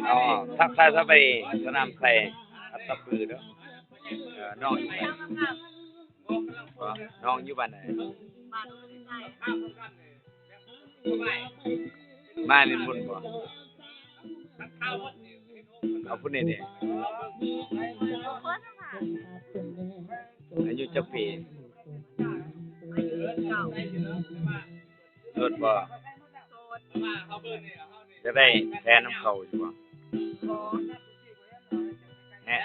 ເອົາ ທັກທາຍສະບາຍດີ ສະໜາມໄຊ ອັດຕະປືເດີ້. ເອີ ນ້ອງຢູ່ໃສ? ບໍ່ ນ້ອງຢູ່ບ້ານໃດ? ມາຫຼິ້ນບຸນບໍ່? ເອົາ ຜູ້ນີ້ເດ? ອາຍຸຈັກປີ? ໂສດບໍ່? ໂສດ. ຈະໄດ້ແຟນນຳເຂົາຢູ່ບໍ່? ບໍ່. ແນະ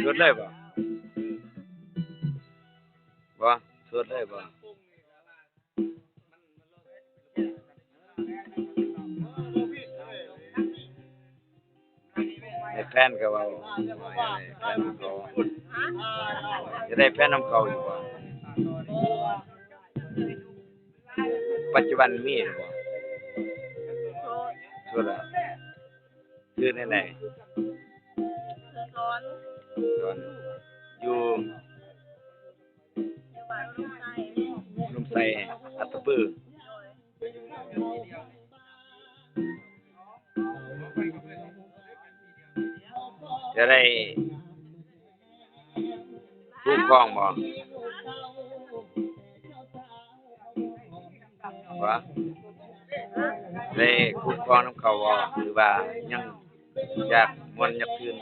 ໂສດເລີຍບໍ່? ບໍ່ ໂສດເລີຍບໍ່? ໃຫ້ແຟນກໍເວົ້າ ໃຫ້ແຟນເຂົາ ຈະໄດ້ແຟນນຳເຂົາຢູ່ບໍ່? ປັດຈຸບັນມີຢູ່ບໍ່? ໂສດ. ໂສດລະ ຊື່ແນວໃດ? ຊື່ສອນ. ສອນ ຢູ່ ຢູ່ບ້ານອຸດົມໄຊ ອຸດົມໄຊ ອັດຕະປື ໂດຍ. ຈະໄດ້ຄູ່ຄອງບໍ່? ວ່າ ໄດ້ຄູ່ຄອງນຳເຂົາບໍ່ ຫຼືວ່າຍັງຢາກມ່ວນຢາກຊື່ນ?